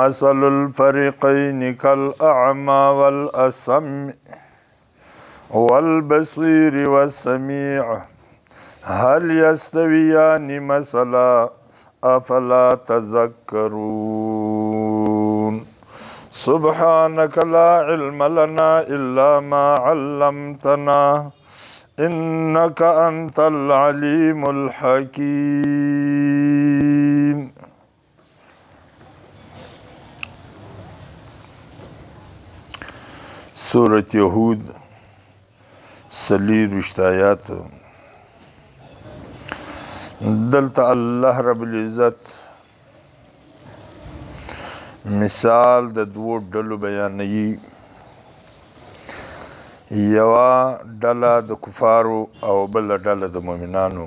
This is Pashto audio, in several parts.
مثل الفريقين كالأعمى والأصم والبصير والسميع هل يستويان مثلا أفلا تذكرون. سبحانك لا علم لنا إلا ما علمتنا إنك أنت العليم الحكيم. سورة يهود 24 آیات. دلته الله رب العزت مثال د دوو ډلو بیانوي. یوه ډله د کفارو او بله ډله د مؤمنانو،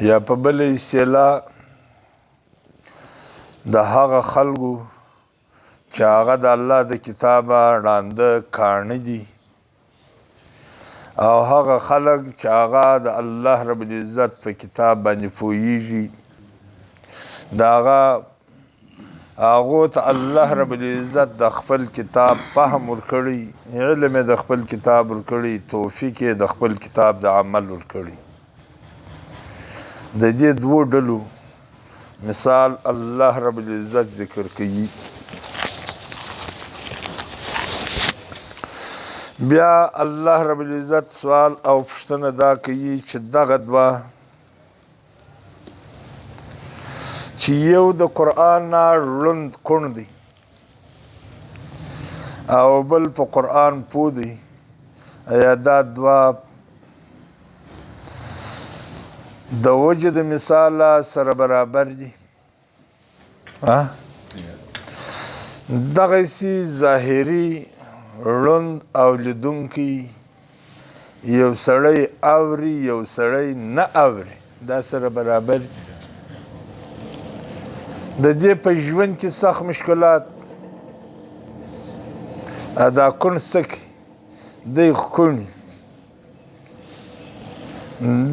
یا په بله اصطلاح د هغه خلکو چې هغه د الله د کتابه ړانده کاڼه دي، او هغه خلک چې هغه د الله رب العزت په کتاب باندې پوهیږي، د هغه هغو ته الله رب العزت د خپل کتاب فهم ورکړي، علم یې د خپل کتاب ورکړي، توفیق یې د خپل کتاب د عمل ورکړي. د دې دوو ډلو مثال الله رب العزت ذکر کوي. بیا الله رب العزت سوال او پوښتنه دا کوي چې دغه دوه چې یو د قرآن نه ړوند کوڼ دی او بل په قرآن پوه دی، ایا دا دوه د وجې د مثاله سره برابر دي؟ دغسې ظاهري ړوند او لیدونکی یو سړی اوري یو سړی نه اوري، دا سره برابر دي؟ د دې په ژوند کې سخت مشکلات، دا کوڼ څه کوي؟ دی خو کوڼ.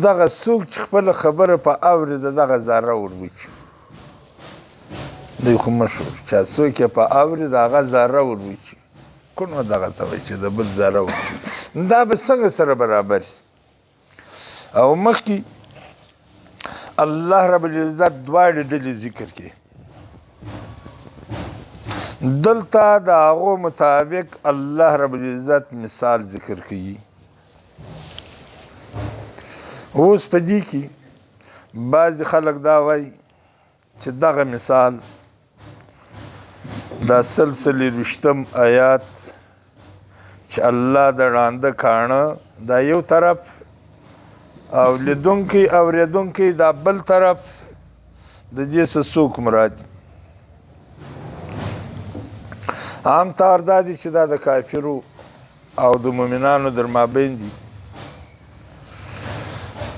دغه څوک چې خپله خبره په اوري د دغه ذره ور وچي، دی خو مشهور چې څوک یې په اوري د هغه ذره ور وچي، کوڼ دغه ته وایي چې د بل ذره ور وچي، دا به څنګه سره برابر سي؟ او مخکې الله رب العزت دواړې ډلې ذکر کړي. دلته د هغو مطابق الله رب العزت مثال ذکر کوي. اوس په دې کې بعضې خلک دا وایي چې دغه مثال دا 24 آیات چې الله د ړانده کاڼه دا یو طرف او لیدونکی اورېدونکی دا بل طرف، د دې څه څوک مراد دي؟ عام تار دا دي چې دا د کافرو او د مؤمنانو در مابین دي.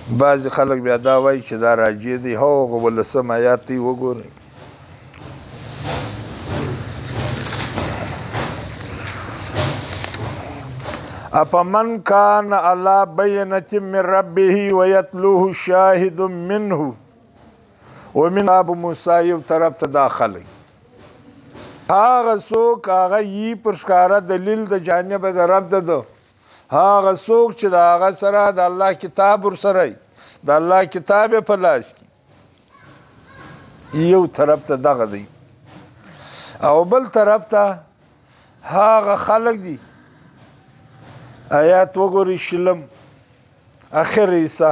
بعضې خلک بیا دا وایي چې دا راجع دی هغه 18 آیات ته وګورئ. أفمن كان على بينة من ربه ويتلوه شاهد منه ومن ابو موسی یو طرف ته داخلي، هغه څوک هغه یي پر ښکاره دلیل د جانب د رب د ده، هغه څوک چې د هغه سره د الله کتاب ورسره وي، د الله کتاب یې په لاس کې، یو طرف ته دغه دی، او بل طرف ته هغه خلک دي. آیات وګورئ 20 اخر حصه،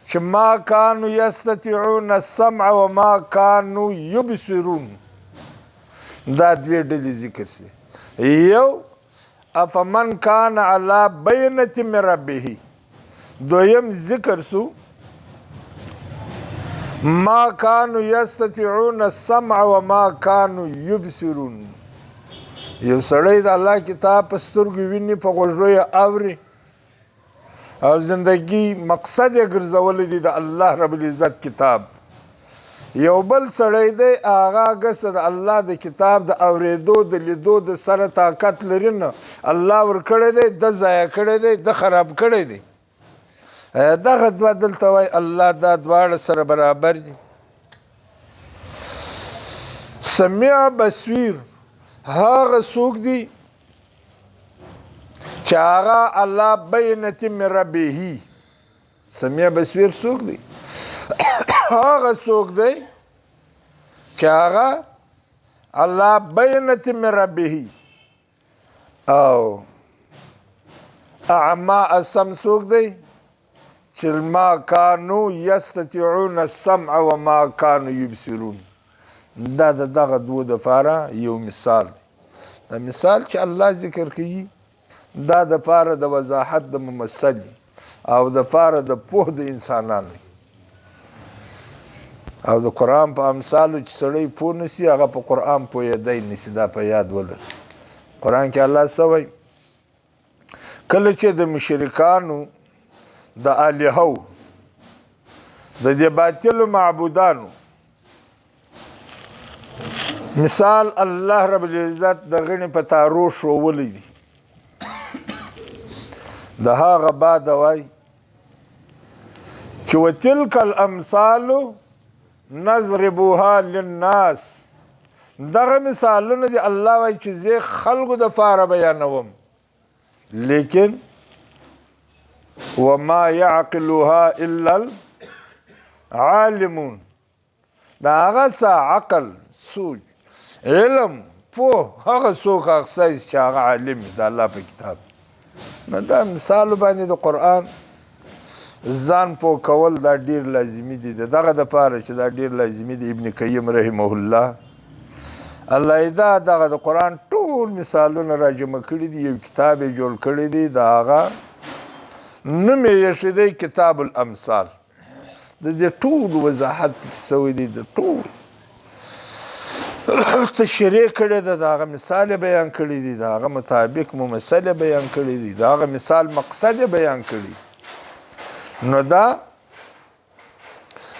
چې ما کانو یستطیعون السمع وما کانو یبصرون. دا دوې ډلې ذکر شوې. یو افمن کان علی بینة من ربه، دویم ذکر سو ما کانو یستطیعون السمع وما کانو یبصرون. یو سړی د الله کتاب په سترګو ویني، په غوږو یې اوري، او زندگی مقصد یې ګرځولی دی د الله رب العزت کتاب. یو بل سړی دی هغه ګسه د الله د کتاب د اورېدو د لیدو د سره طاقت لري نه، الله ورکړی دی، ده ضایع کړی دی، ده خراب کړی دی. دغه دوه دلته وایي الله دا دواړه سره برابر دي. سمیع بصیر هغه څوک دی چې هغه الله بینت من ربه. سمیع بصیر څوک دی؟ هغه څوک دی چې هغه الله بینت من ربه. او اعما اسم څوک دی؟ چې ما کانو یستطيعون السمع وما کانو یبصرون. دا د دغه دوو دپاره یو مثال دی. دا مثال چې الله ذکر کوي دا د پاره د وضاحت د ممثل او د پاره د پوه د انسانانو. او د قرآن په امثالو چې سړی پوه نه سي هغه په قرآن پوهېدی نه سي، دا په یاد ولري. قرآن کې الله څه وایي؟ کله چې د مشرکانو د الهو د دې باطلو معبودانو مثال الله رب العزت د غنې په تارو ښوولی دی، د هغه بعد وایي چې وتلک الامثال نضربها للناس. دغه مثالونه دي الله وایي چې زه خلکو دپاره بیانوم، لیکن وما يعقلها الا العالمون. دا هغه څه عقل، سوچ، علم، پوه هغه څوک اخیستی چې هغه عالم وي د الله په کتاب. نو دا مثال باندې د قرآن ځان پوه کول دا ډیر لازمي دي. د دغه دپاره چې دا ډیر لازمي دي، ابن قیم رحمه الله الله دا دغه د قرآن ټول مثالونه راجمع کړي دي، یو کتاب یې جوړ کړی دی، د هغه نوم یې ایښی دی کتاب الامثال. د دې ټول وضاحت پکې سوی دی، د ټول تشریح کړې ده، د هغه مثال یې بیان کړی دی، د هغه مطابق ممثل یې بیان کړی دی، د هغه مثال مقصد یې بیان کړی. نو دا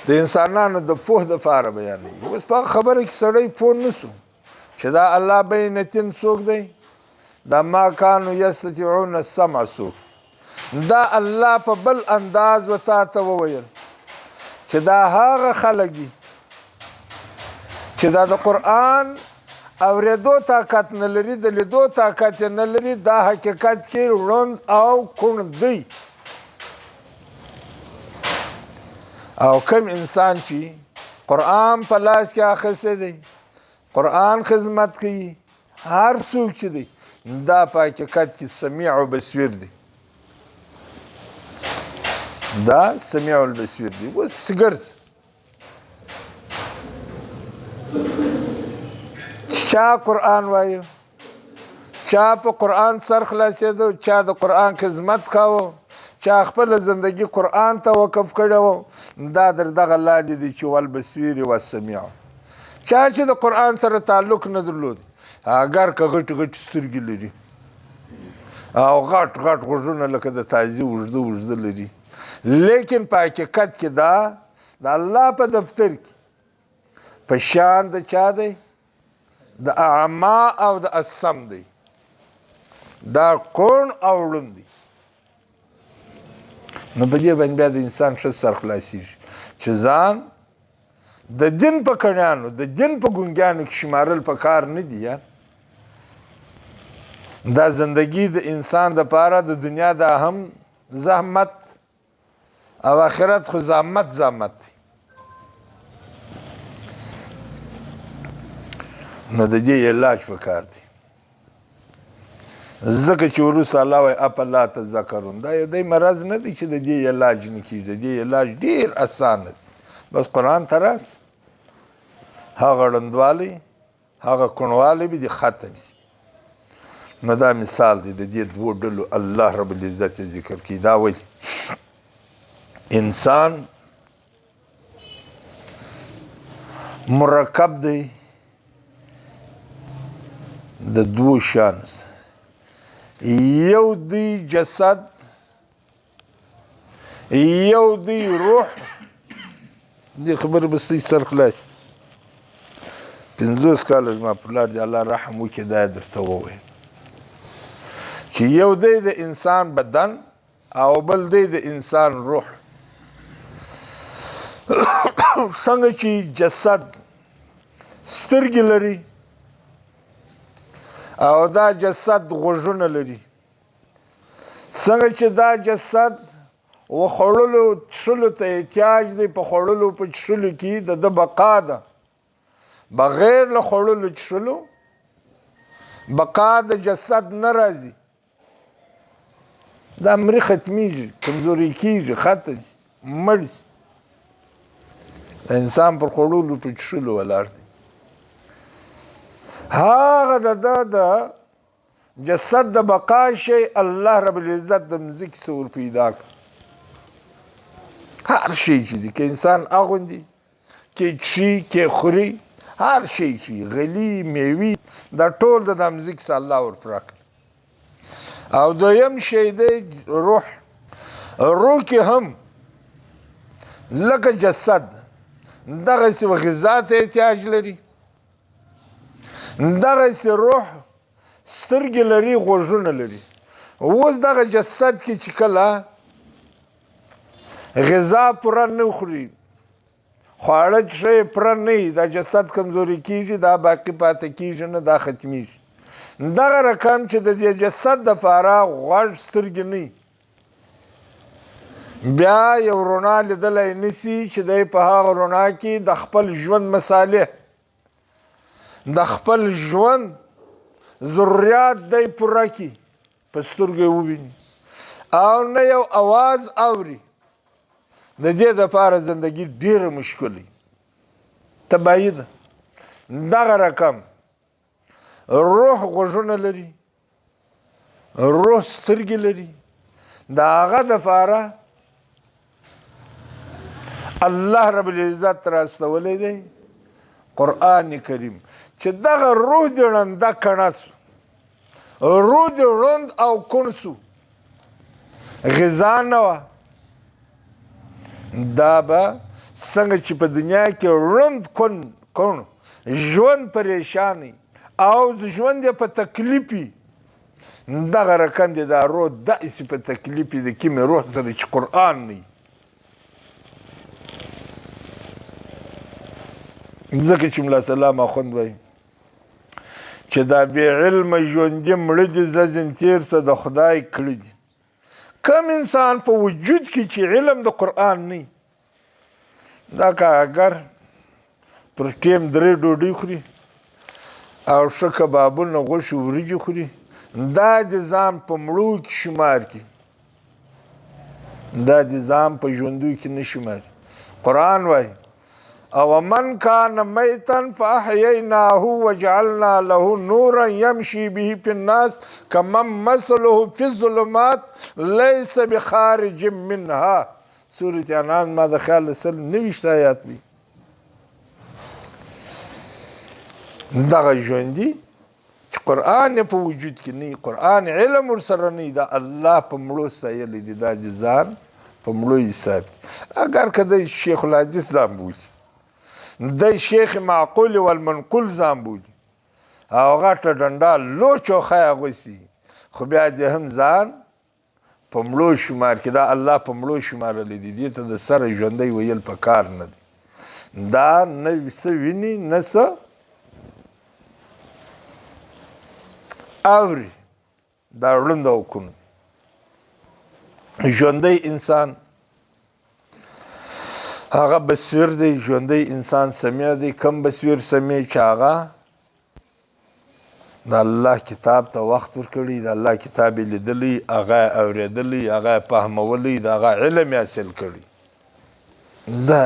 د انسانانو د پوه دپاره بیانوي. اوس په هغه خبره کې سړی پوه نه سو چې دا الله بینتین څوک دی، دا ما کانو یستطیعون السمع څوک. دا الله په بل انداز و تا ته وویل چې دا هغه خلک دي چې دا د قرآن اورېدو طاقت نه لري، د لیدو طاقت یې نه لري، دا حقیقت کې ړوند او کوڼ دی. او کوم انسان چې قرآن په لاس کې اخیستی دی، قرآن خدمت کوي، هر څوک چې دی دا په حقیقت کې سمیع او بصیر دی، دا سمیع او بصیر دی. اوس پسې ګرځي چا قرآن وایو، چا په قرآن سر خلاصېدو، چا د قرآن خدمت کاوه، چا خپله زندګي قرآن ته وقف کړی وو، دا در دغه لاندې دی چې والبصیر والسمیع. چا چې د قرآن سره تعلق نه درلود، اګر که غټ غټ سترګې لري او غټ غټ غوږونه لکه د تازي اوږده اوږده لري، لیکن په حقیقت کې دا د الله په دفتر کې په شان د چا دی؟ د اعما او د اسم دی، دا کوڼ او ړوند دی. نو په دې باندې بیا د انسان ښه سر خلاصېږي چې ځان د دین په کڼیانو، د دین په ګونګیانو کې شمارل په کار نه دي. یار دا زندگی د انسان د پاره د دنیا د هم زحمت او آخرت خو زحمت زحمت دی. نو د دې علاج پکار دی، ځکه چې وروسته الله وایي افلا تذکرون. دا یو دی مرض نه دی چې د دې علاج نه کېږي، د دې علاج ډېر اسانه دی. بس قرآن ته راس، هغه ړوندوالی هغه کوڼوالی به دې ختم سي. نو دا مثال دی د دې دوو ډلو الله رب العزت یې ذکر کوي. دا وایي انسان مرکب دی د دوو شیانو څخه، یو دی جسد، یو دی روح. دې خبرې به ستاسو سر خلاص شي. 50 کاله زما پلار دې الله رحم وکړي دا یې درته وویل چې یو دی د انسان بدن او بل دی د انسان روح. څنګه چې جسد سترګې لري او دا جسد غوږونه لري. څنګه چې دا جسد و خوړلو څښلو ته احتیاج دی، په خوړلو په څښلو کې د ده بقا ده، بغیر له خوړلو څښلو بقا د جسد نه راځي. دا مري ختمیږي، کمزوري کیږي، ختم شي، مړ شي. د انسان پر خوړلو په څښلو ولاړ دی. هغه د ده د جسد د بقا شی الله رب العزت د مځکې څخه ور پیدا کړ. هر شی چې دی، که انسان اغوندي، که څښي، که خوري، هر شی چې غلي میوي، دا ټول د مځکې څخه الله ور پوره کړ. او دویم شی دی روح. روح کې هم لکه جسد دغسې غذا ته احتیاج لري، دغسې روح سترګې لري، غوږونه لري. اوس دغه جسد کې چې کله غذا پوره نه خوري، خواړه چې یې پوره نه وي، دا جسد کمزوري کېږي، دا باقي پاتې کېږي نه، دا ختمیږي. دغه رقم چې د دې جسد دپاره غوږ سترګې نه وي، بیا یو رڼا لیدلی نه سي چې دی په هغه رڼا کې د خپل ژوند مصالح، د خپل ژوند ضروریات دی پوره کړي، په سترګو یې وویني، او نه یو اواز اوري. د دې دپاره زندګي ډېره مشکله تباهي ده. دغه رقم روح غوږونه لري، روح سترګې لري، د هغه دپاره الله رب العزت راستولی دی قرآن کریم، چې دغه روح دې ړنده کڼه سو، روح دې ړوند او کوڼ سو، غذا نه وه. دا به څنګه چې په دنیا کې ړوند کوڼ ژوند پریشان او ژوند یې په تکلیف وي، دغه رقم دې دا روح داسې په تکلیف وي د کومې روح سره چې قرآن نه وي. ځکه چې ملا سلام اخوند وایي چې دا بې علمه ژوندي مړه دي، زه ځین تېر څه د خدای کړي دي. کم انسان په وجود کې چې علم د قرآن نه، دا که اګر پر ټیم درې ډوډۍ خوري او ښه کبابونه غوښې وریجې خوري، دا د ځان په مړو کې شمار کړي، دا د ځان په ژوندو کې نه شمار. قرآن وایي او من کان میتا فاحییناه وجعلنا له نورا یمشي به فی الناس کمن مثله فی الظلمات لیس بخارج منها. سورة انعام ما د خیال 129 آیات وي. دغه ژوندي چې قرآن یې په وجود کې نه، قرآن علم ورسره نه، دا الله په مړو ستایلی دی، دا د ځان په مړو حساب دي. اګر که دی شیخ الحدیث ځان بولي، دی شیخ معقول والمنقول ځان بولي، او غټه ډنډه لو چوخه یې اغوستي، خو بیا دې هم ځان په مړو شمار کې، دا الله په مړو شمارلی دی. دې ته د سره ژوندی ویل په کار نه دی. دا نه څه ویني نه څه اوري، دا ړوند او کوڼ دی. ژوندی انسان هغه بصیر دی، ژوندی انسان سمیع دی. کم بصیر سمیع چې هغه د الله کتاب ته وخت ورکړي، د الله کتاب یې لیدلی، هغه یې اورېدلی، هغه یې فهمولی، د هغه علم یې حاصل کړي. دا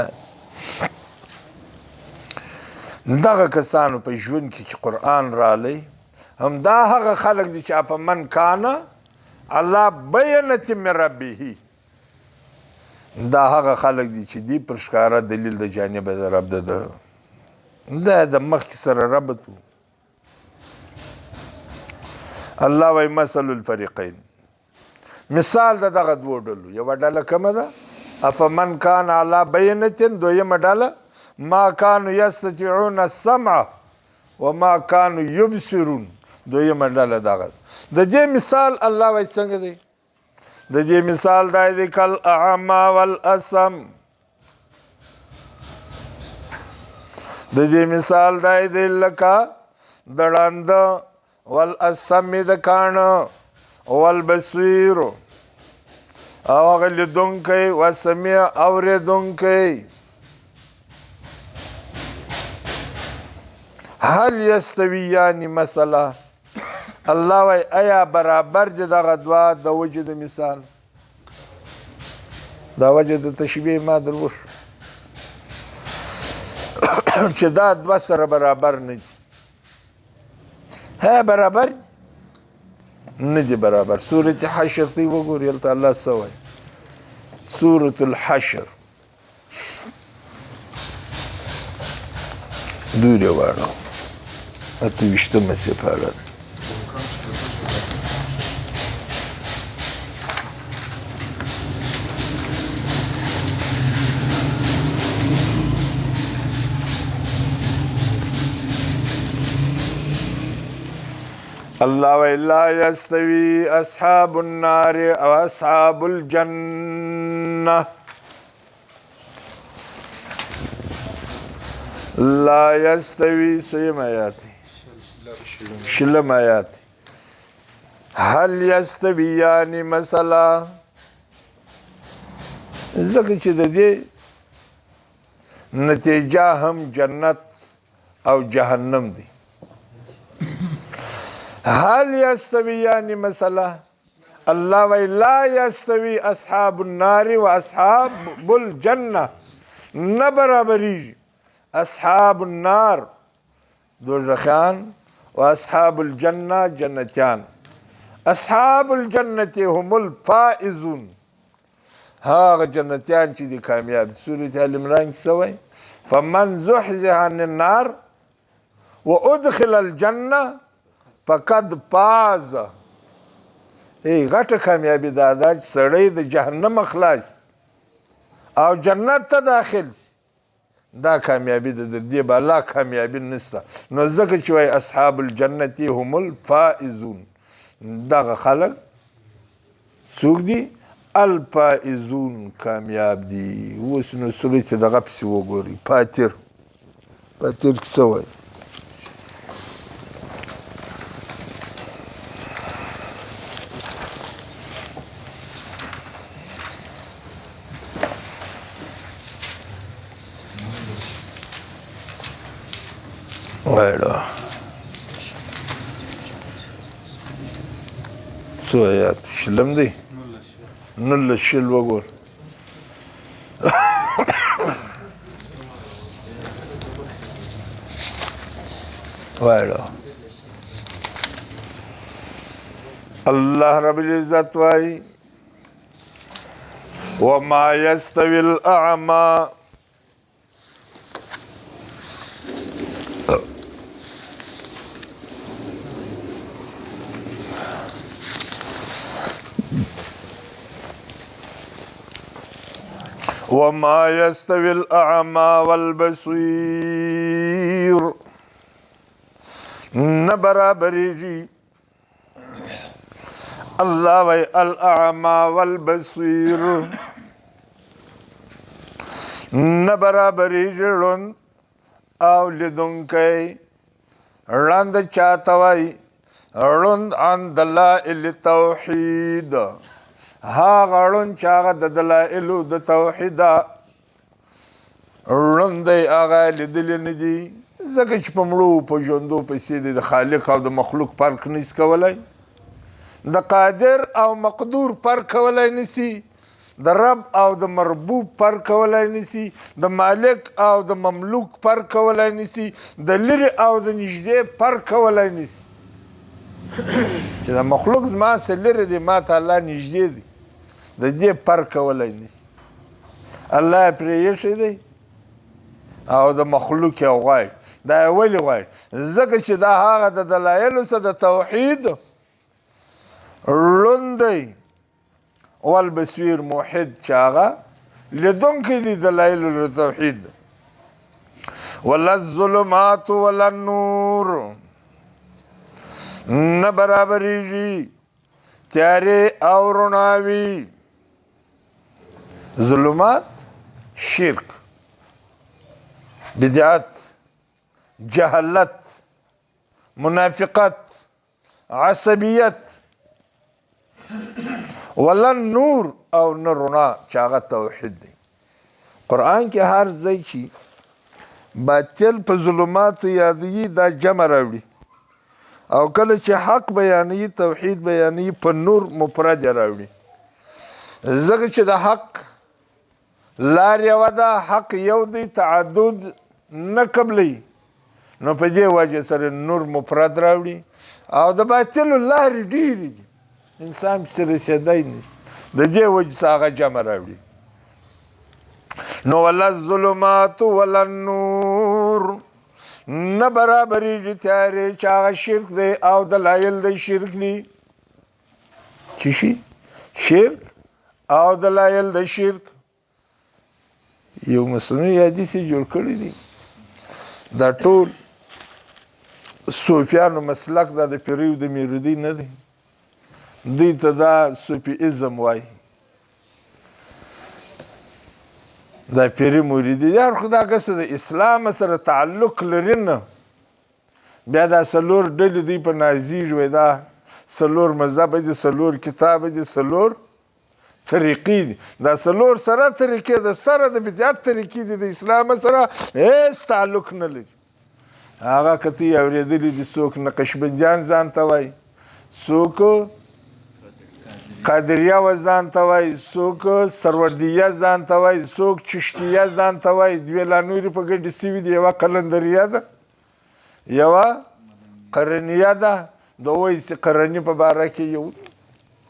دغه کسانو په ژوند کې چې قرآن رالی، هم دا هغه خلک دي چې په من کانه الله بینت من ربه، دا هغه خلک دي چې دی پر ښکاره دلیل د جانب د رب د ده دا د مخکې سره ربط وو. الله وایي مثل الفریقین، مثال د دغه دوو ډلو. یوه ډله کومه ده؟ افمن کان علی بینة، دویمه ډله ما کانو یستطیعون السمع وما کانو یبصرون، دویمه ډله دغه. د دې مثال الله وایي څنګه دی؟ د دې مثال دا دی کل اعما والاسم، د دې مثال دی دی لکه د ړانده والاصم د کاڼه والبصیر او هغه لیدونکی وسمیع اورېدونکی. هل یستویان مثلا؟ الله وای ایا برابر دي دغه دوه د وجې د مثال؟ دا وجه د تشبیه ما در وشو چې دا دوه سره برابر نه دي. ها برابر نه دي برابر. سورة حشر ته وګورئ، هلته الله څه وایي؟ سورة الحشر دوری واړه 28مه سپاره. الله وی لا یستوی اصحاب النار او اصحاب الجنه. لا یستوی سیم آیات، شلم آیات. هل یستویان مثلا؟ ځکه چې د دې نتیجه هم جنت او جهنم دی. هل یستویان مثلا؟ الله وی لا یستوی اصحاب النار و اصحاب الجنه، نه برابریږي اصحاب النار دوزخیان و اصحاب الجنه جنتیان. اصحاب الجنه هم الفائزون، هغه جنتیان چې دي کامیاب. سورة آل عمران کې څه وایي؟ فمن زحزح عن النار وادخل الجنه فقد فاز. ای غټه کامیابي دا ده چې سړی د جهنم خلاص او جنت ته داخل سي، دا کامیابي ده. د دې بالا کامیابي نشته. نو ځکه چې وایي اصحاب الجنة هم الفائزون، دغه خلک څوک دي؟ الفائزون، کامیاب دي. اوس نو سړی چې دغه پسې وګوري، فاتر، فاتر کې څه وایي؟ وایړه څو آیات؟ شلم دی، 19 شل وګور. وایړه الله رب العزت وایي وما يستوي الأعمى وما يستوي الأعمى والبصير، نه برابرېږي الله وی الأعمى والبصير، نه برابرېږي ړوند او لیدونکی. ړوند چاته وایي؟ ړوند عن دلائل توحید، هغه ړوند چې هغه د دلائلو د توحید ړوند دی، هغه لیدلی نه دي. ځکه چې په مړو په ژوندو پسې دی د خالق او د مخلوق فرق نشي کولی، د قادر او مقدور فرق کولی نشي، د رب او د مربوب فرق کولی نشي، د مالک او د مملوک فرق کولی نشي، د لرې او د نږدې فرق کولی نشي. چې د مخلوق زما څه لرې دی، ما ته الله نږدې دی، د دې فرق کولی نشي. الله یې پرې ایښی دی او د مخلوق یې غواړي. دا یې ولې غواړي؟ ځکه چې دا هغه د دلایلو څخه د توحید ړوند دی. والبصیر موحد چې هغه لیدونکی دی دلایلو د توحید. ولا الظلمات ولا النور، نه برابرېږي تیارې او رڼاوي. ظلمات شرک، بدعت، جهالت، منافقت، عصبیت، ولا نور او نه رڼا چې هغه توحید دی. قرآن کې هر ځای چې باطل په ظلماتو یادوي دا جمع راوړي، او کله چې حق بیانوي توحید بیانوي په نور مفرد راوړي، ځکه چې د حق لار یوه ده، حق یو دی، تعدد نه قبلوي، نو په دې وجه سره نور مفرد راوړي. او د باطلو لارې ډېرې دي، انسان پسې رسېدی نه شي، د دې وجې څخه هغه جمع راوړي. نو ولا الظلمات ولا النور، نه برابرېږي تیارې چې هغه شرک دی او دلایل د شرک دي. چې شي شرک او دلایل د شرک یو مصنوعي حدیث یې جوړ کړی دی. دا ټول صوفیانو مسلک دا د پیریو د میردي نه دی، دوی ته دا صوفي ازم وایي، دا پیری مریدي. یار خو دا کس د اسلام سره تعلق لري نه، بیا دا څلور ډلې دوی په نازیږي، وایي دا څلور مذهب دي، څلور کتاب دي، څلور طریقې دي. دا څلور سره طریقې د سره د بدعت طریقې دي، د اسلام سره هېڅ تعلق نه لري. هغه که ته یې اورېدلي دي، څوک نقشبندیان ځان ته وایي، څوک قادریه و ځان ته وایي، څوک سروردیه ځان ته وایي، څوک چشتیه ځان ته وایي. دوې لا نورې په ګډې سوي دي، یوه قلندریه ده، یوه قرنیه ده. د اویس قرني په باره کې یو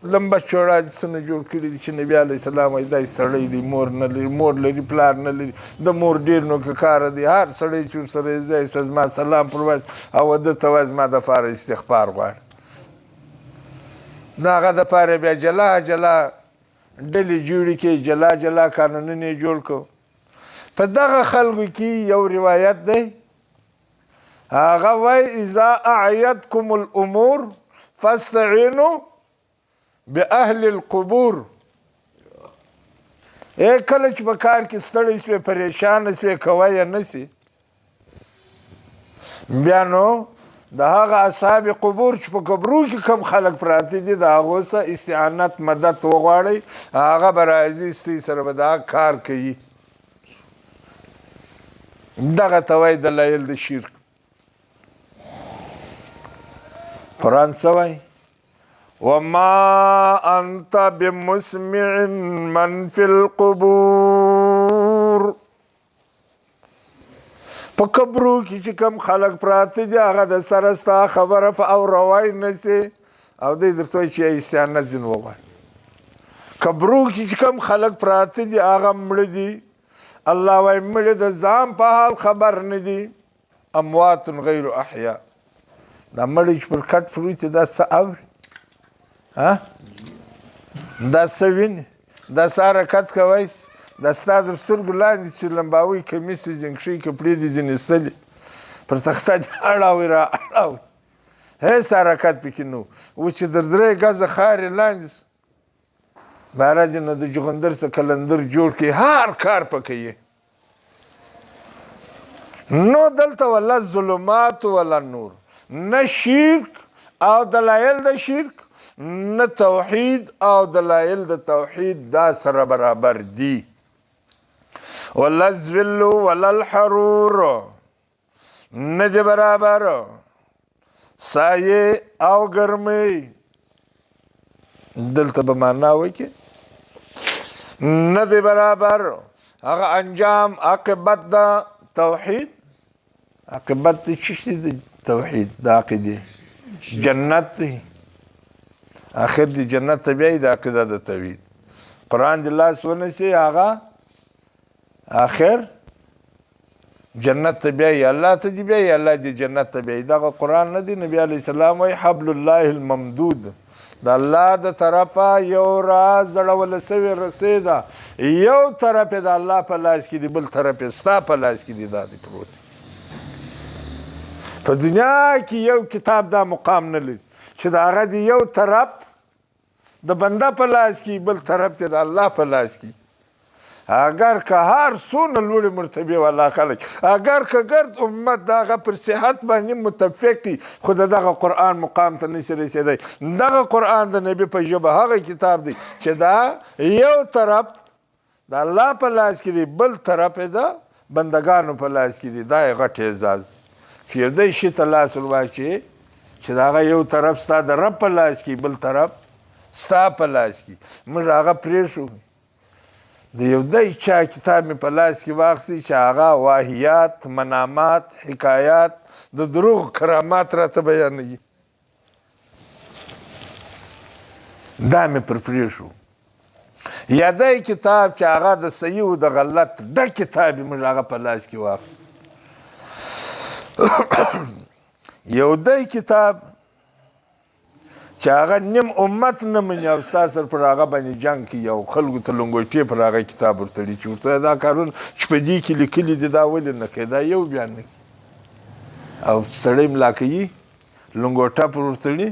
لمبه چوړه حدیثونه جوړ کړي دي چې نبي علیه السلام وایي دا سړی دی، مور نه لري، مور لري پلار نه لري، د مور ډېر نوککاره دی، هر سړی چې ورسره یو ځای شو زما سلام پر وایي او ده ته وایي زما دپاره استغفار غواړي. د هغه دپاره بیا جلا جلا ډلې جوړې کړې، جلا جلا قانونونه یې جوړ کړو. په دغه خلکو کې یو روایت دی، هغه وایي اذا اعیتکم الامور فاستعینوا باهل القبور. ای کله چې په کار کې ستړی سوې، پریشان سوې، کوی یې نه سي، بیا نو د هغه اصحاب قبور چې په قبرو کې کم خلک پراته دي، د هغو څخه استعانت مدد وغواړئ، هغه به راځي ستاسو سره به دا کار کوي. دغه ته وایي دلایل د شرک. قرآن څه وایي؟ وما انت بمسمع من فی القبور. په قبرو کې چې کم خلک پراته دي هغه د سره ستا خبره په اوروای نه سي، او دی درته وایي چې استعانت ځینې وغواړي. قبرو کې چې کم خلک پراته دي هغه مړه دي، الله وایي مړه د ځان په حال خبر نه دي، اموات غیر احیا. دا مړی چې پر کټ پروت دی دا څه اوري؟ ها؟ دا څه ویني؟ دا څه حرکت کوی؟ دا ستا تر سترګو لاندې چې لمباوي کمیس یې ځینې کښې کپړې دي ځینې ایستلې، پر تخته دې اړاوي را اړاوي، هېڅ حرکت پکې نه و. اوس چې در درې ګزه خاورې لاندې سو، باره دې نو د جغندر څه کلندر جوړ کړي، هر کار پکې یې. نو دلته ولا ظلمات ولا نور، نه شرک او دلایل د شرک، نه توحید او دلایل د توحید، دا سره برابر دي. ولا الذل ولا الحرور، نه دي برابر سایه او ګرمۍ. دلته به معنا وکړي نه دی برابر هغه انجام عاقبت د توحید. عاقبت د څه شي دی؟ توحید د عقیدې جنت دی، آخر دی جنت ته بیایي د عقیده د توحید. قرآن د لاس ونیسي هغه آخر جنت ته بیایي، الله ته دې بیایي، الله دې جنت ته بیایي. دغه قرآن نه دی، نبی علیه السلام وایي حبل الله الممدود، د الله د طرفه یو راز ځړول سوې رسۍ ده، یو طرف یې د الله په لاس کې دی، بل طرف یې ستا په لاس کې دی، دا دی پروت دی. په دنیا کې یو کتاب دا مقام نه لري چې د هغه دی یو طرف د بنده په لاس کې، بل طرف ته د الله په لاس کې. اګر که هر څونه لوړې مرتبې والا خلک، اګر که ګرد امت د هغه پر صحت باندې متفق دي، خو د دغه قرآن مقام ته نشي رسېدی. دغه قرآن د نبي په ژبه هغه کتاب دی چې دا یو طرف د الله په لاس کې دی، بل طرف یې د بندګانو په لاس کې دی. دا یې غټ اعزاز چې یو دی شي ته لاس ور واچوې چې د هغه یو طرف ستا د رب په لاس کې، بل طرف ستا په لاس کې. موږ هغه پرېښو. د یو دی چا کتاب مې په لاس کې واخیستی چې هغه واهیات، منامات، حکایات، د دروغ کرامات راته بیانوي، دا مې پر پرېښو. یا دی کتاب چې هغه د صحیح او د غلط ډک کتاب یې موږ هغه په لاس کې واخیست. یو دی کتاب چې هغه نیم امت نه مني او ستا سره پر هغه باندې جنګ کوي او خلکو ته لنګوټې پر هغه کتاب ورتړي چې ورته دا کارونه چې په دې کې لیکلي دي دا ولې نه کوي، دا یو بیا نه کوي. او سړی ملا کوي لنګوټه پر ورتړي،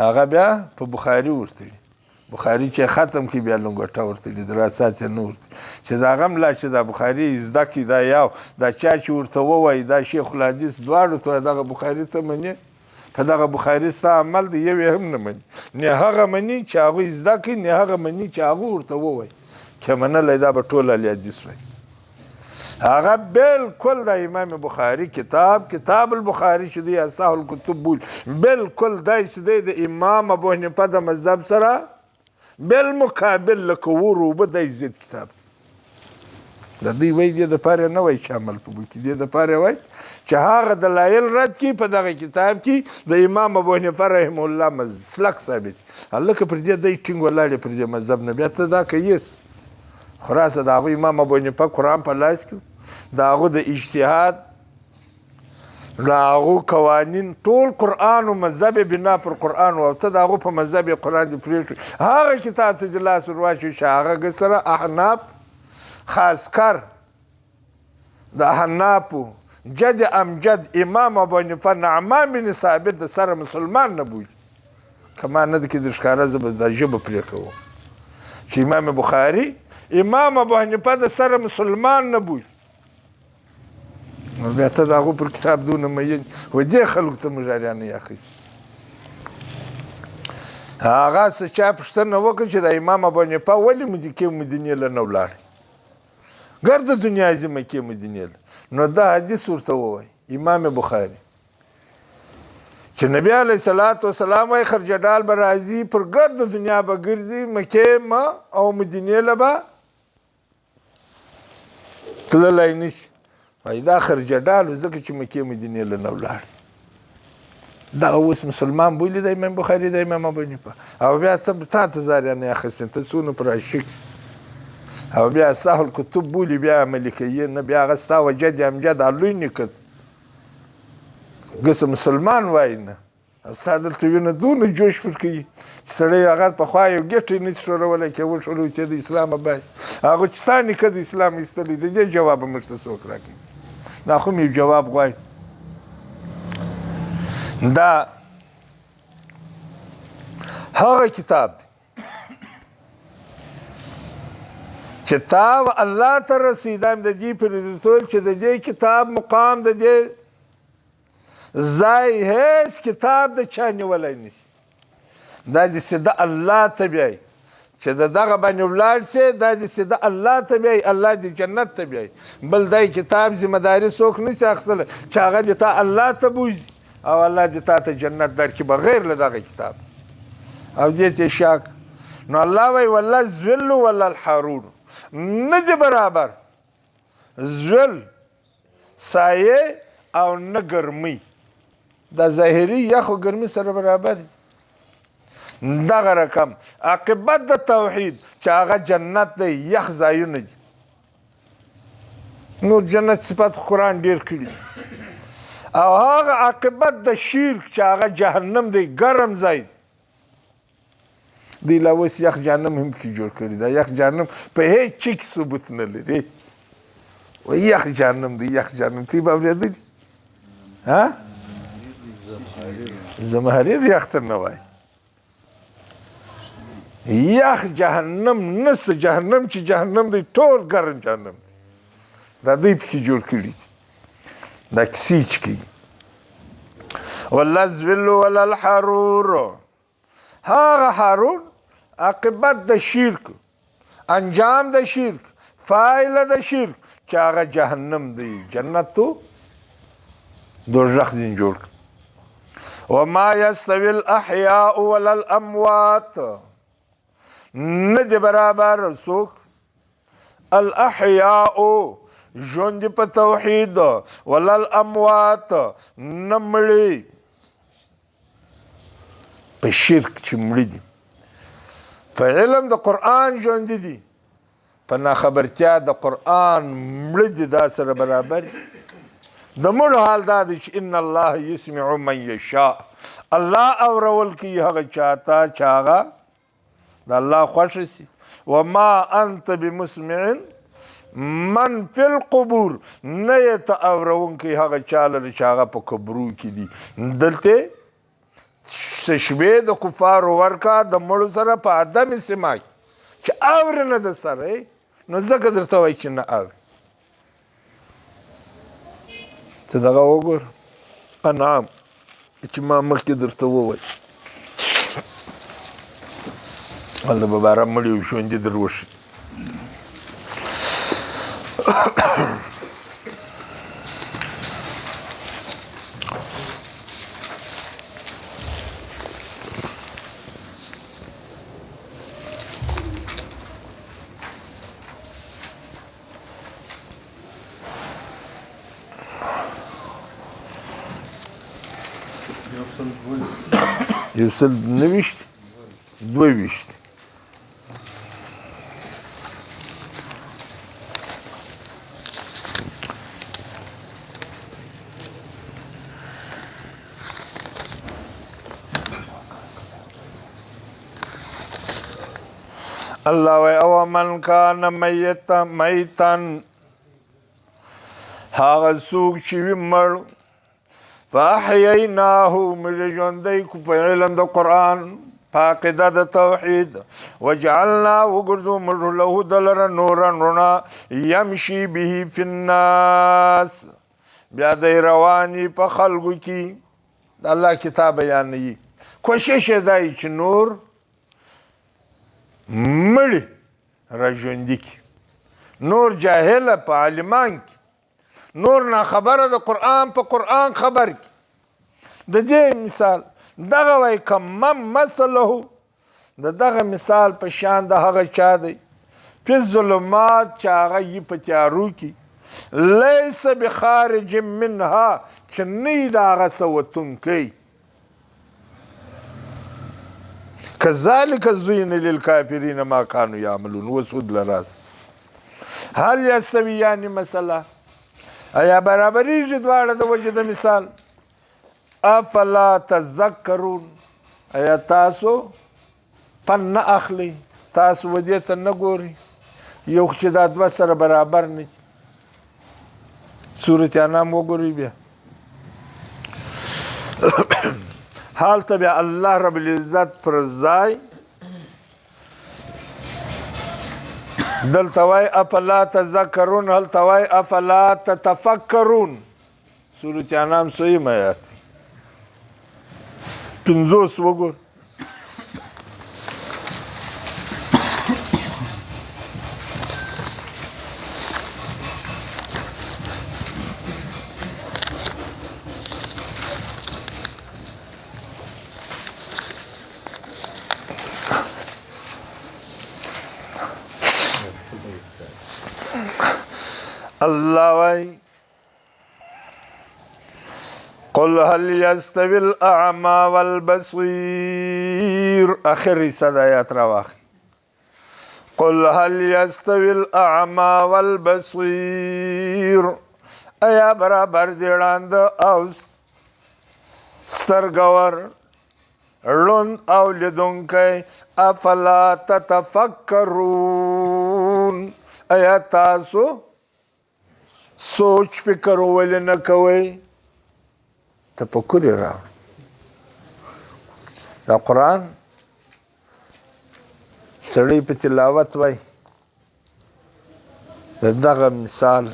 هغه بیا په بخاري ورتړي، بخاري چې ختم کړي بیا لنګوټه ورتړي، دراسات یې نه ورتړي. چې دا هغه ملا چې دا بخاري زده کړي، دا یو دا چا چې ورته ووایي دا شیخ الحدیث دواړو ته دغه بخاري ته مني، په دغه بخاري ستا عمل دی، یو یې هم نه مني، نه هغه مني چې هغوی زده کړي، نه هغه مني چې هغه ورته ووایي چې منلی دا به ټول اهل حدیث وایي. هغه بالکل د امام بخاري کتاب، کتاب البخاري چې دی اصح الکتب بولي، بالکل داسې دی د امام ابو حنیفه د مذهب سره بالمقابل لکه اور اوبه دی ضد کتاب دی. د دوی وایي دې دپاره نه وایي چې عمل په وکړي، دې دپاره وایي چې هغه دلایل رد کړي په دغه کتاب کې د امام ابو حنیفه رحمه الله مسلک ثابت. هلکه پر دې دی ټینګ ولاړ یې پر دې مذهب نه، بیا ته دا کوې. خو راسه د هغوی امام ابو حنیفه قرآن په لاس کې، د هغو د اجتهاد، د هغو قوانین ټول قرآن و مذهب یې بنا پر قرآن و، او ته د هغو په مذهب یې قرآن دې پرېښوی، هغه کتاب ته دې لاس ور واچوي چې هغه ګه سره احناف، خاصکر د احنافو جد امجد امام ابو حنیفه نعمان بن ثابت د سره مسلمان نه بولي. که ما نه کې د ښکاره زه به دا ژبه پرې کوم چې امام بخاري امام ابو حنیفه د سره مسلمان نه بولي. نو بیا ته د هغو پر کتاب دونه میین و دې خلکو ته موږ اریانه یې اخیستي. هغه څه چا پوښتنه وکړه چې د امام ابو حنیفه ولې مکې مدینې له نه ولاړ، ګرده دنیا ځي مکې مدینې له، نو دا حدیث ورته ووایي امام بخاري چې نبی علیه الصلاة والسلام وایي خرجډال به راځي پر ګرده دنیا به ګرځي مکې او مدینې له به تللی نه شي. وایي دا خرجډال و ځکه چې مکې مدینې له نه ولاړ. دغه اوس مسلمان بولي د امام بخاري د امام ابو حنیفه، او بیا څه تا ته زاریانې اخیستې، ته څونه پر عاشق، او بیا سهل کتب بولي، بیا عملي کوي نه، بیا هغه ستا وجد امجد لوی نیکه ګسه مسلمان وایي نه، او ستا دلته وینه دونه جوش پر کوي چې سړی هغه پخوا یو ګټه نه شي ښورولی، که وښوروي چې د اسلامه باسي، هغه چې ستا نیکه د اسلام ایستلی، د دې جواب به موږ ته څوک راکوي؟ دا خو مې یو جواب غواړي. دا هغه کتاب دی چې تا و الله ته رسېدم د دې پرېزیتول چې د دې کتاب مقام د دې ځای هیڅ کتاب د چا نیولی نشي. دا دې سیده الله ته بیایي چې د دغه باندې ولاړ سي، دا دې سیده الله ته بیایي، الله دې جنت ته بیایي. بل دی کتاب ذمه داري څوک نشي اخیستلی چې هغه دې تا الله ته بوځي او الله دې تا ته جنت درکړي بغیر له دغه کتاب. او دې ته شاک نو الله وایي ولا الذل ولا الحرور، نه دي برابر ذل سایه او نه ګرمي، دا ظاهري یخ او ګرمي سره برابر دي. دغه رقم عاقبت د توحید چې هغه جنت دی، یخ ځایونه دي. نور جنت صفت قرآن ډیر کړي دي. او هغه عاقبت د شرک چې هغه جهنم دی، ګرم ځای دی. دی لا اوس یخ جهنم هم کې جوړ کړی دا یخ جهنم په هیڅ چي کې ثبوت نه لري. وایي یخ جهنم دی، یخ جهنم تی به اورېدلي ها؟ زمهریر یخ ته نه وایي. یخ جهنم نس جهنم چې جهنم دی، ټول ګرم جهنم دی. دا دوی پکې جوړ کړي دي، دا کیسې چې کوي. ولا الذل ولا الحرور، هغه حرور عاقبت د شرک، انجام د شرک، فایله د شرک چې هغه جهنم دی، جنت تو دوزخ ځین جوړ کړ. وما یستوی الاحیاء ولا الاموات، نه دی برابر څوک الاحیاء ژوند په توحید، ولا الاموات نه مړي په شرک چې مړي دي. په علم د قرآن ژوند دي، په ناخبرتیا د قرآن مړه دي، دا سره برابر دي. د مړو حال دا دی چې ان الله یسمع من یشاء، الله اورول کوي هغه چاته چې هغه د الله خوښ شي. وما انت بمسمع من فی القبور، نه یې ته اورونکی هغه چا لره چې هغه په قبرو کې دي. دلته تشبیه د کفارو ورکا د مړو سره په عدم سماع کې چې اوري نه د سره، نو ځکه درته وایي چې نه اوري. ته دغه وګور انعام چې ما مخکې درته وویل، هلته به باره مړي او ژوندي در وښي. یو سل 29 22. الله وای او من کان میتا میتن، هغه څوک چې وي مړ، فاحییناه، موږ ژوندی کو په علم د قرآن، په عقیده د توحید، وجعلنا وګرځو موږ له دلره نورا رڼا، یمشي به فی الناس، بیا دی رواني په خلکو کې. د الله کتاب بیانوي، کوشش یې دی چې نور مړي را ژوندي کړي، نور جاهله په عالمان کې، نور ناخبره د قرآن په قرآن خبر کړي. د دې مثال دغه وای کمم مثله، د دغه مثال په شان د هغه چا دی فی الظلمات چې هغه یي په تیارو کې، لیس بخارج منها، چې نه یي د هغه څه وتونکی. کذالک زین للکافرین ما کانوا یعملون. وسود لراس هل یستویان مثلا، ایا برابرېږي دواړه د وجې د مثال؟ افلا تذکرون، ایا تاسو پن نه اخلئ؟ تاسو و دې ته نه ګورئ؟ یو خو چې دا دوه سره برابر نه دي. سورت انعام وګورئ بیا. هلته بیا الله رب العزت پر ځای دلته وای افلا تذکرون، هلته وای افلا تتفکرون. سورت انعام څویم آیات 50 وګور. الله وای قل هل يستوي الأعمى والبصير، آخر حصہ د آیات راواخلي. قل هل يستوي الأعمى والبصير، ایا برابر دی ړاند او سترګور، ړوند او لیدونکی؟ افلا تتفکرون، ایا تاسو سوچ فکر ولې نه کوئ؟ تفکر یې راوړ. دا قرآن سړی په تلاوت وای، د دغه مثال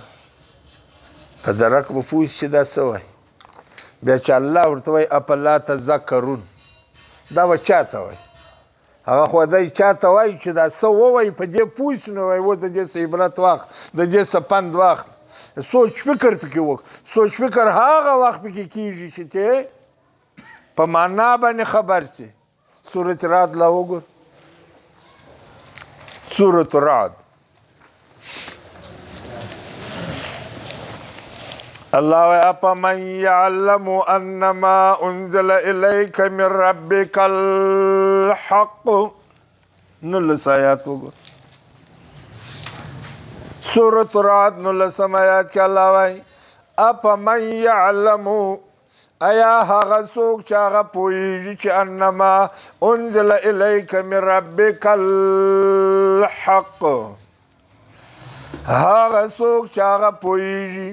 په درک به پوه شي دا څه وایي. بیا چې الله ورته وایي افلا تذکرون، دا به چا ته وایي؟ هغه خو دی چا ته وایي چې دا څه ووایي، په دې پوه شي، نو وایي اوس د دې څه عبرت واخله، د دې څه پند واخله، سوچ فکر پکې وکړه. سوچ فکر هغه وخت پکې کېږي چې ته په معنا باندې خبر شې. سورة رعد لا وګور، سورة رعد. الله أفمن يعلم أنما أنزل إليك من ربك الحق. 19 آیات وګور، سورة رعد 19 آیات کې الله وایي أفمن يعلم، ایا هغه څوک چې هغه پوهېږي چې انما انزل الیک من ربک الحق، هغه څوک چې هغه پوهېږي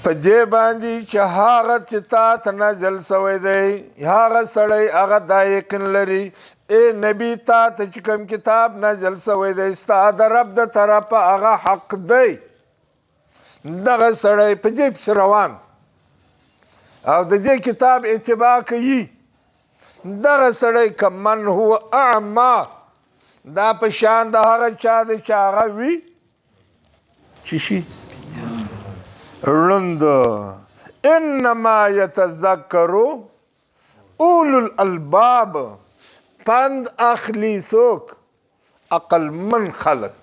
په دې باندې چې هغه چې تا ته نازل سوی دی، هغه سړی هغه دا یقین لري، ای نبی تا ته چې کوم کتاب نازل سوی دی ستا د رب د طرفه هغه حق دی، دغه سړی په دې پسې روان او د دې کتاب اتباع کوي، دغه سړی کمن هو اعما، دا په شان د هغه چا دی چې هغه وي چې شي ړوند. انما یتذکر اولو الالباب، پند اخلي څوک؟ عقلمن خلک.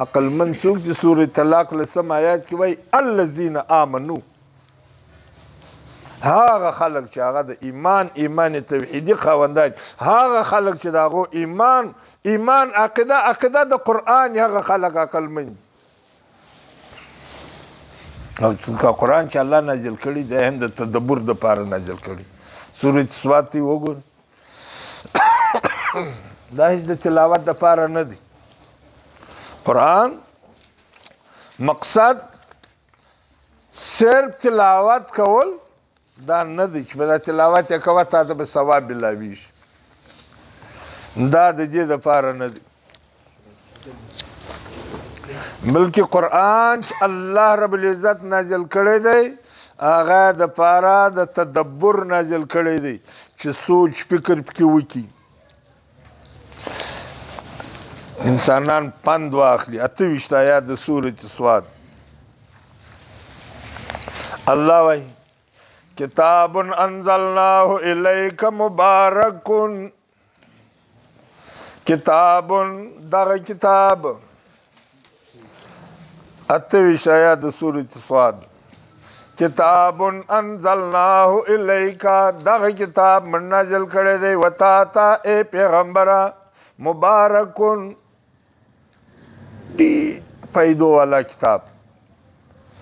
عقلمن څوک چې سورة طلاق 10 آیات کې وایي الذین آمنو، هغه خلک چې هغه د ایمان، ایمان توحیدي خاوندان، هغه خلک چې د هغو ایمان، ایمان عقیده، عقیده د قرآن، هغه خلک عقلمن دي. او که قرآن چې الله نازل کړي دی هم د تدبر دپاره نازل کړي. سورة سواد ته وګوره، دا هیڅ د تلاوت دپاره نه دی. قرآن مقصد صرف تلاوت کول دا نه دی چې په دا تلاوت یې کوه تا ته به ثواب ملاویږي، دا د دې دپاره نه دی، بلکې قرآن چې الله رب العزت نازل کړی دی هغه دپاره د تدبر نازل کړی دی چې سوچ فکر پکې وکړي، انسانان پند واخلي. 28 آیات د سورة سواد. الله وایي کتاب انزلناه الیک مبارک، کتاب دغه کتاب، 28 آیات د سورة سواد، کتاب انزلناه الیک، دغه کتاب من نازل کړی دی وتا ته ای پیغمبره، مبارک دی پیدو والا کتاب،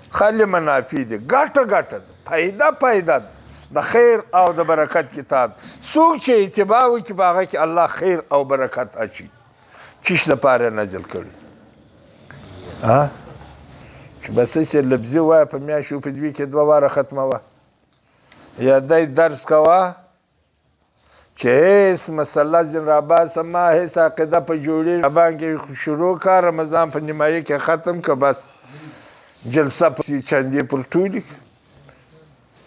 خالی منافع دی، ګټه ګټه ده، پیدا پیدا ده، د خیر او د برکت کتاب. څوک چې اتباع وکړي په هغه کې الله خیر او برکت اچي. چیش دپاره نازل کړی؟ چې بس هسې لفظي وایه، په میاشت په دوی کې 2 واره ختموه، یا دی درس کوه چې هېڅ مسله ځین راباسه ما، هېڅ عقیده په جوړېږي رابان کې شروع کا، رمضان په نیمایي کې ختم که، بس جلسه پسې چندې پر ټولې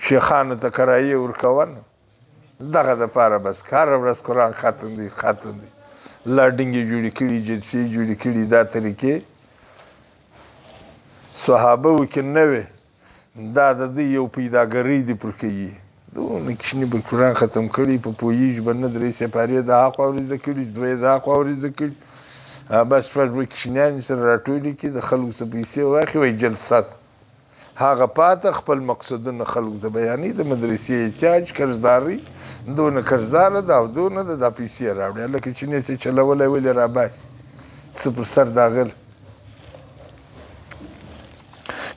شیخانو ته کرایې ورکوه نه، دغه دپاره بس هره ورځ قرآن ختم دی، ختم دی، لا ډنګې جوړې کړي، جلسې جوړې کړي. دا طریقې صحابه و کې نه وې، دا د دوی یو پیداګرۍ دی پر کوي. دونه کوچني به قرآن ختم کړي، په پوهېږي به نه، 3 سپارې د هاخوا ورې زده کړي، 2 د هاخوا ورې زده کړي، بس شپږ به کوچنیان سره راټولې کړي، د خلکو څخه پیسې واخلي، وایي جلسه ده. هغه پاته خپل مقصدونه خلکو ته بیانوي، د مدرسې احتیاج، قرضداري، دونه قرضداره ده او دونه ده، دا پیسې راوړي، هلکه چې نه شي چلولی ولې راباسي څه پر سر داغل.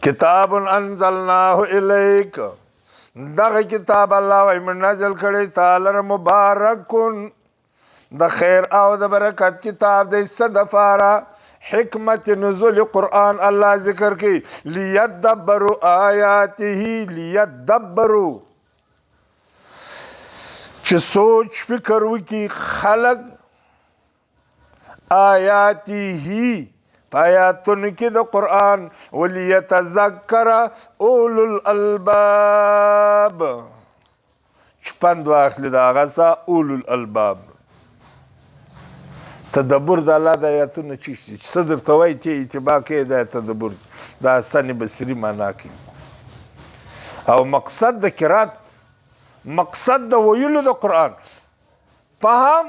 کتاب انزلناه الیک، دغه کتاب الله وایي موږ نازل کړی تا لره مبارکون، د خیر او د برکت کتاب دی. څه دپاره؟ حکمت نزول قرآن الله ذکر کوي، لیدبروا آیاته، لیدبروا چې چې سوچ فکر وکړي خلک آیاته په آیاتونو کې د قرآن، ولیتذکر اولو الالباب، چې پند واخلي د هغه څه اولو الالباب. تدبر د الله د آیاتونو چې څه درته وایي ته اتباع کوې، دا تدبر د حسن بصري معنا کوي. او مقصد د قرات، مقصد د ویلو د قرآن فهم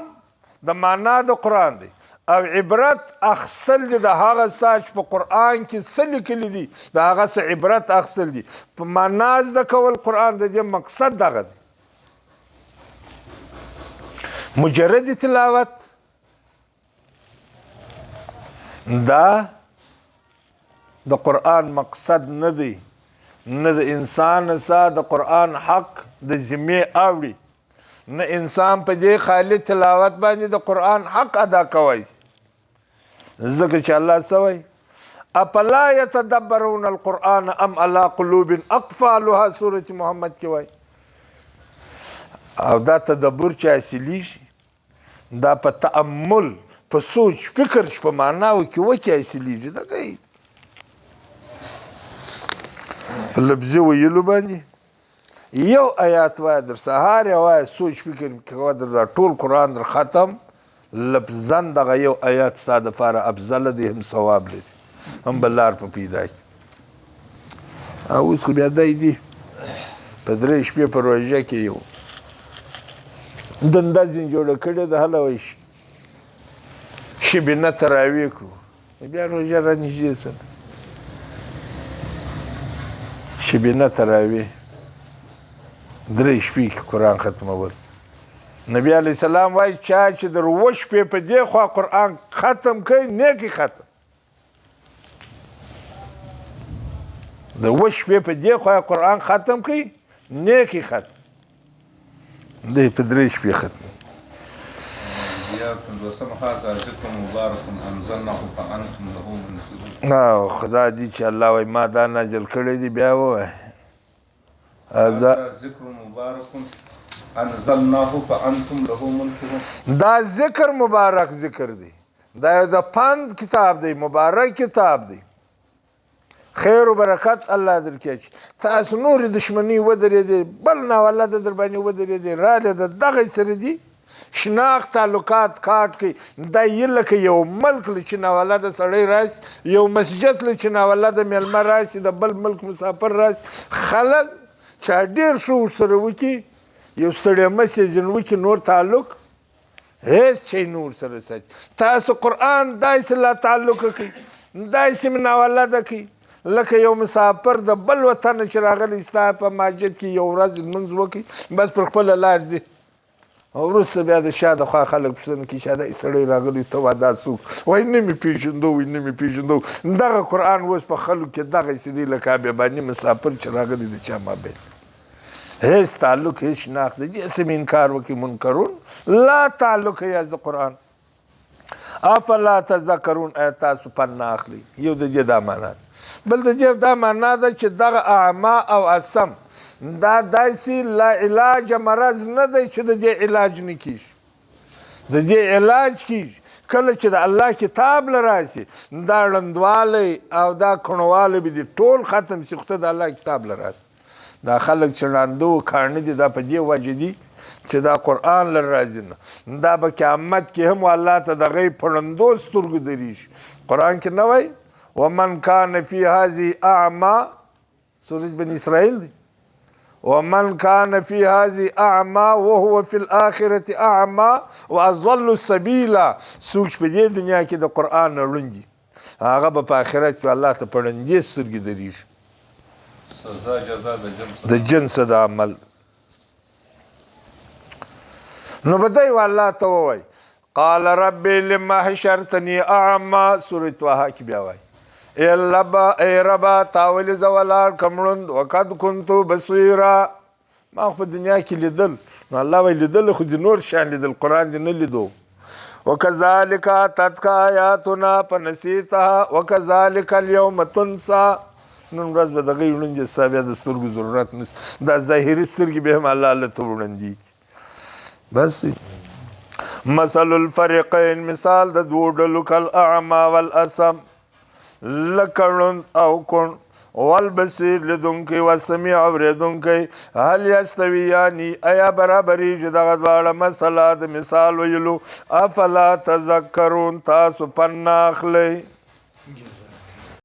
د معنا د قرآن دی، او عبرت اخستل دي د هغه څه چې په قرآن کې څه لیکلي دي، د هغه څه عبرت اخستل دي. په معنا زده کول قرآن د دې مقصد دغه دی. مجرد تلاوت دا د قرآن مقصد نه دی، نه د انسان سره د قرآن حق د ذمې اوړي، نه انسان په دې خالي تلاوت باندې د قرآن حق ادا کوی شي. ځکه چې الله څه وایي؟ افلا یتدبرون القرآن ام علی قلوب اقفالها، سورة محمد کې وایي. او دا تدبر چې حاصلېږي دا په تأمل، په سوچ فکر چې په معناو کې وکې حاصلېږي. دغه لفظي ویلو باندې یو آیات وایه، در سهار یې وایه، سوچ فکر کوه، در دا ټول قرآن در ختم لفظاً دغه یو آیات ستا دپاره افضل دی، هم ثواب لري، هم به لار په پیدا کړي. او اوس خو بیا دی دي په درې شپې په روژه کې یو دنده ځینې جوړه کړې ده، هله وایي شبینه تراویح کړو، بیا روژه را نږدې شوه، شبینه تراویح درې شپې کې قرآن ختمول. نبی علیه السلام وایي چا چې در اووه شپې په دې خوا قرآن ختم کړي، نیکي ختم. د اووه شپې په دې خوا قرآن ختم کړي، نیکي ختم. دی په درې شپې ختم. خدا دې چې الله وایي ما دا نازل کړی دی، بیا ووایه دا ذکر مبارک انزلناه فانتم له منکرون. دا ذکر مبارک ذکر دی، دا یو د پند کتاب دی، مبارک کتاب دی، خیر و برکت الله درکړي. تاسو نورې دښمنۍ ودرېدې، بل ناولده در باندې ودرېدې، راغلې د دغې سره دي شناخت تعلقات کاټ کړي. دا یې لکه یو ملک له چې ناولده سړی راشي، یو مسجد له چې ناولده مېلمه راشي، د بل ملک مسافر راشي، خلک چې ډېر ښه ورسره وکړي، یو ستړی مسې ځینې وکړي، نور تعلق هېڅ شی نه ورسره ساتي. تاسو قرآن داسې لا تعلق کوي، داسې مې ناولده کوي لکه یو مسافر د بل وطن چې راغلی ستا په مسجد کې یو ورځ لمونځ وکړي، بس پر خپله لار ځي. او وروسته بیا د شا د خوا خلک پوښتنه کوي چې دا سړی راغلی ته وا دا څوک؟ وایي نه مې پېژندو، وایي نه مې پېژندو. دغه قرآن اوس په خلکو کې دغسې دی لکه بیاباني مسافر چې راغلی د چا مابین، هېڅ تعلق هېڅ شناخت د دې څه مې انکار وکړي، منکرون لا تعلق یې د قرآن. افلا تذکرون، ایا تاسو پند نه اخلئ؟ یو د دې دا معنا ده. بل د دې دا معنا ده چې دغه اعما او اسم دا داسې لا علاج مرض نه دی چې د دې علاج نه کېږي، د دې علاج کېږي کله چې د الله کتاب له راشي، دا ړندوالی او دا کڼوالی به دې ټول ختم شي، خو ته د الله کتاب له راشي. دا خلک چې ړانده و کاڼه دي، دا په دې وجه دي چې دا قرآن له راځي نه، دا به قیامت کې هم الله ته د هغې په ړندو سترګو درېږي. قرآن کې نه وایي ومن کان فی هذه اعمی، سورة بني اسرائیل دی، ومن کان فی هذه اعمی وهو فی الآخرة اعمی واضل سبیلا. څوک چې په دې دنیا کې د قرآن نه ړوند دي، هغه به په آخرت کې الله ته په ړندې سترګې درېږي. سزا جزا د جنس د عمل. نو به دی الله ته ووایي قال ربي لما حشرتني اعمى، سورة طه کې بیا وایي ای ربا تا ولې زه ولاړ کړم ړوند، وقد كنت بصیرا، ما خو په دنیا کې لیدل. نو الله وایي لیدل خو دې نور شیان لیدل، قرآن دې نه لیدو. وکذلک اتتک آیاتنا فنسیتها وکذلک اليوم تنسى. نن ورځ به دغې وړاندې ستا بیا د سترګو ضرورت نشته، دا ظاهري سترګې به هم الله له ته وړاندې کړي. بس مثل الفريقين، مثال د دوو ډلو، کل اعما والاسم، لکه ړوند او کوڼ، والبصیر لیدونکی، والسمیع اورېدونکی. هل یستویانی، ایا برابرېږي دغه دواړه؟ مسله د مثال ویلو. افلا تذکرون، تاسو پند نه اخلئ؟